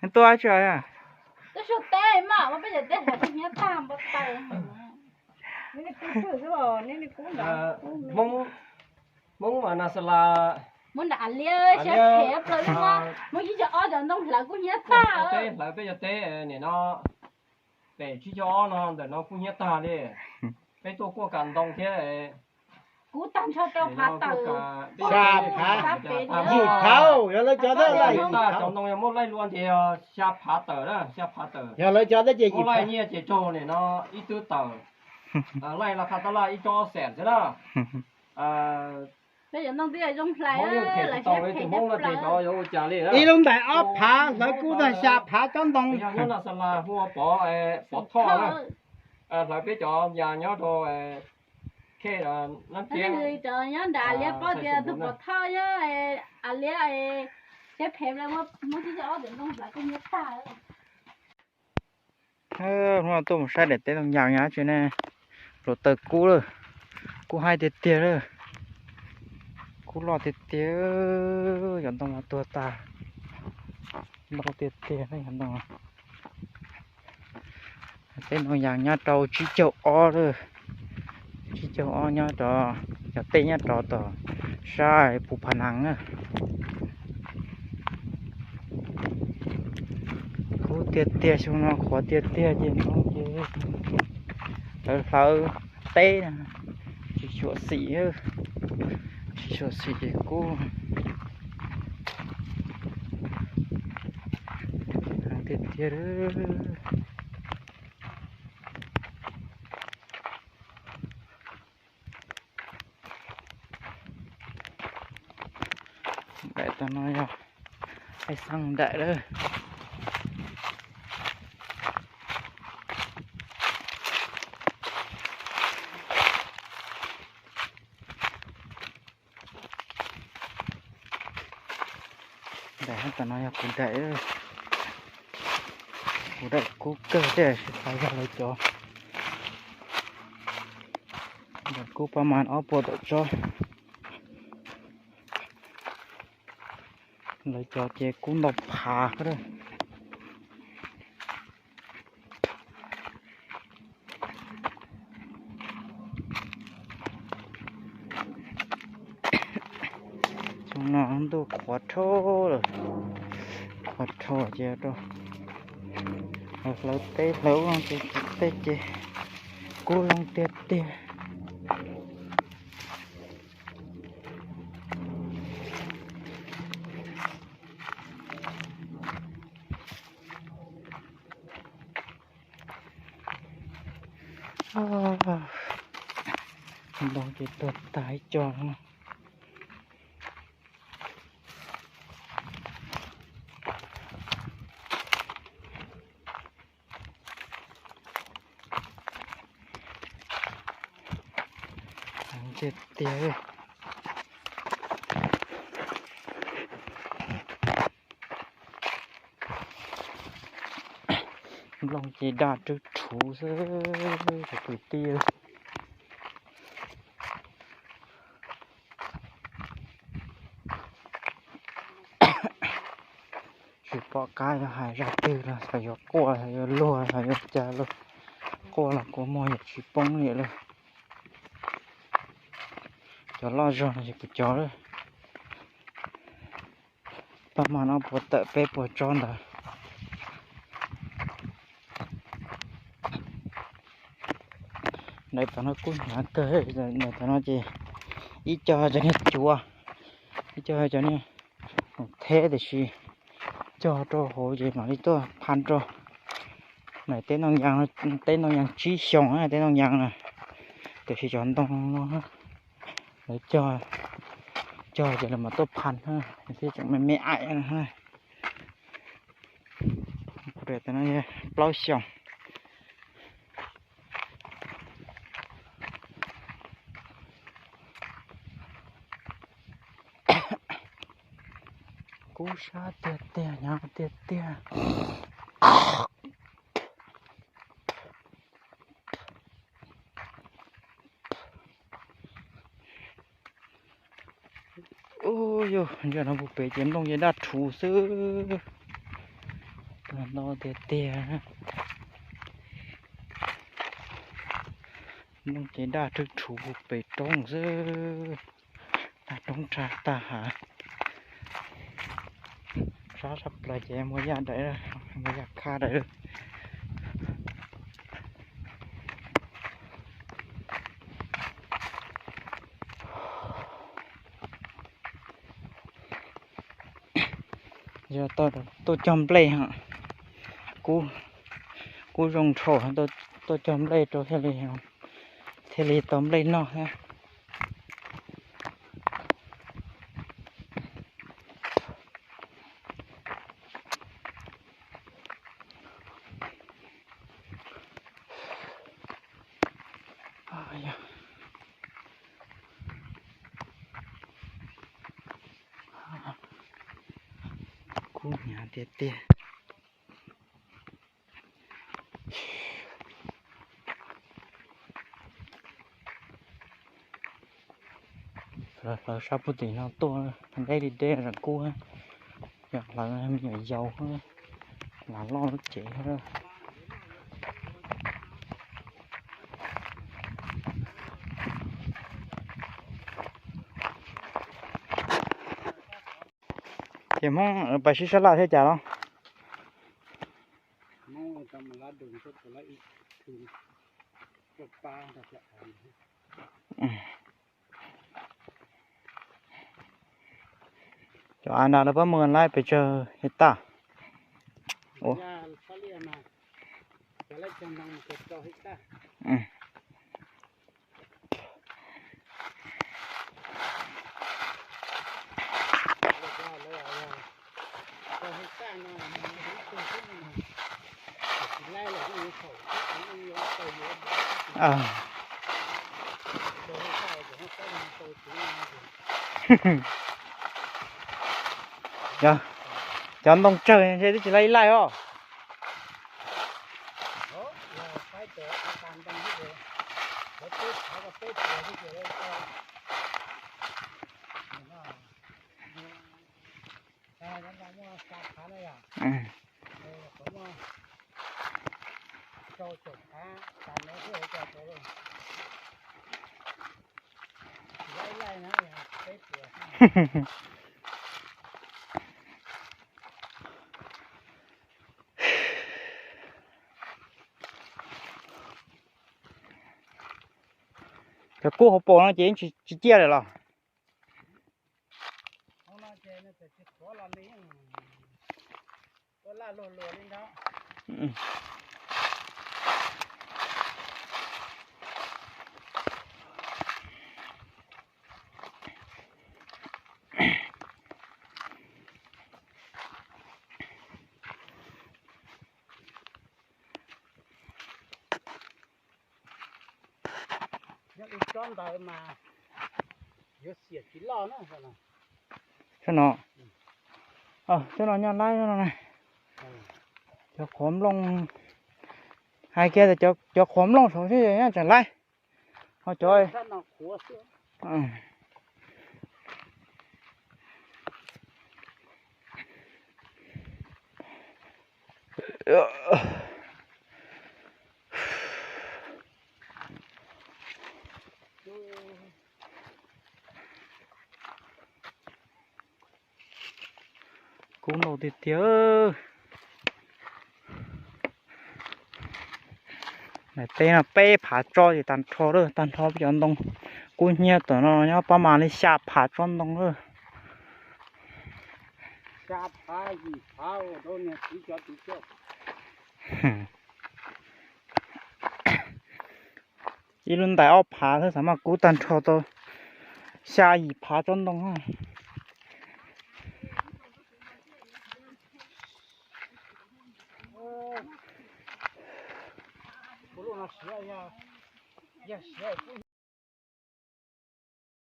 Neb tuaj tsi? Teb mas peb cov teb hnyav tag npa taw. Hmoob, Hmoob mas nas las, Hmoob nram Av Liab siab phem plaws li mas, Hmoob ib co ob cov ntoo hlawv kuj hnyav tag. Peb hlawv peb cov teb nim no pem tsib caug ob no ntawm no kuj hnyav tag li. Peb tuaj kuaj kam ntoo thiab. Kub tag nrho rau phav tawm. Xya phav. Yim phav, yog lawv cov tab laij. Cov ntoo yog muab laij lua ntiag xya phav tawm na, xya phav tawm. Yog lawv cov tab ces yim phav. Laij nyiaj ces raug nim no ib tug tawm. Laij los qhov tab laj ib co ob xees xwb na. Peb cov ntoo twb zoo hlais, Hmoob yeej them tsis tau li tus Hmoob no ces xyov yuav ua cas li. Ib lub ntais ob phav hlawv kub tag xya phav tsob ntoo. Yog nyob no xa las hu ua Pov, Pov Thoj na. Hlawv peb cov yas nyob rau khej Nab Kiab. Nyob nram Liab paub tias tus Pov Thoj, Av Liab siab phem, muab tsib caug ob tawm ntoo hlawv kuj hnyav tag. Hnub no tuaj mus saib daim teb ntoo yas nyob tsi ne, hluav taws kub lawm, kub haib tiag tiag lawm, kub loj tiag tiag, cov ntoo mas tuag tag, ntau tiag tiag cov ntoo. Teb ntoo yas nyob rau tsib caug ob lawm, tsib caug ob nyob rau, cov teb nyob rau tom sab Pu Pha Nas na. Kub tiag tiag, xyoo no qhuav tiag tiag ces ntoo ces lawv hlawv teb tsis xyuam xim, tsis xyuam xim ces kub tiag tiag. Daim tag no yog Aib Xeeb daim lawm. Daim tag no yog kuv daim, kuv daim kub kawg thiab tsis tas yog lawv cov. Daim kub pab mas ob puas tawm tsob. Lawv cov ces kub ntau phav. Xyoo no ntuj qhuav dhau lawm, qhuav dhau ces rau hlawv teb hlawv ub ces tej ces kub zoo tiag tiag. Ntoo ces tuag tag ib co. Tiag tiag. Nplooj ces daj rwb rhuv xwb cov kwv tij. Tsis pom qab yuav hais zaj twg los, xyov yuav quaj los yuav luag los yuav cas los, quaj los kua muag yuav tsis poob li lawm. Cov loj zog no ces kuv cov lawm. Pab mas no puas tawm peb puas tsob ntawd. Ntawm tom no kub hnyav kawg, ntawm tom no ces ib co cov niag cuav, ib co cov niag theb tiam sis cog rau hauv ces mam li tuaj phaj rau. Ntawm teb ntoo yas, teb ntoo yas tsib xyoos teb ntoo yas na, tiam sis cov ntoo no lawv cog, cog ces lawv mam tuaj phaj na, thiab tseem me me aim na. Kuv daim no plaub xyoos. Kub sab tiag tiag, hnyav tiag tiag. Ub, Ntsia no puag pem ces nplooj ces daj rhuv xwb. Ntau tiag tiag. Nplooj ces daj rhuv rhuv puag pem roob xwb. Tag roob tag tag hav. Sab sab plaws ces muaj yaj dawm, muaj yaj khab dawm. Yog tuaj cog nplej, kub zoo nrhau, tuaj cog nplej rau thiaj li tau nplej noj thiab. Kub hnyav tiag tiag. Hlawv sab puag tim no tuaj, deb li deb zam kub. Yog hlawv me nyuam yaus, lam loj lub cev. Ces Hmoob pais sib sab laj thiab cas los? Cov av nrad lawv pab mus laib pes tsawg hecta? Cov ntoo tsawg ntshe twb tsis laij ib laij os. Cov kub hauv paus no ces tsis ciaj lawm los? Nyob li tsob ntawd mas yuav xiam tsis loj na. Tsob no, tsob no nyob laib no na. Cov qhuav nplooj, hais kiag tias cov qhuav nplooj saud xwb nyob tseem laib. Ho cov Kub ntau tiag tiag. Daim teb no peb phav tso ces tag nrho lawm, tag nrho cov ntoo. Kub hnyiab tom no nyob pab mas li xya phav tsob ntoo lawm. Ib lub ntais ob phav xwb xav mas kub tag nrho tau xya yim phav tsob ntoo.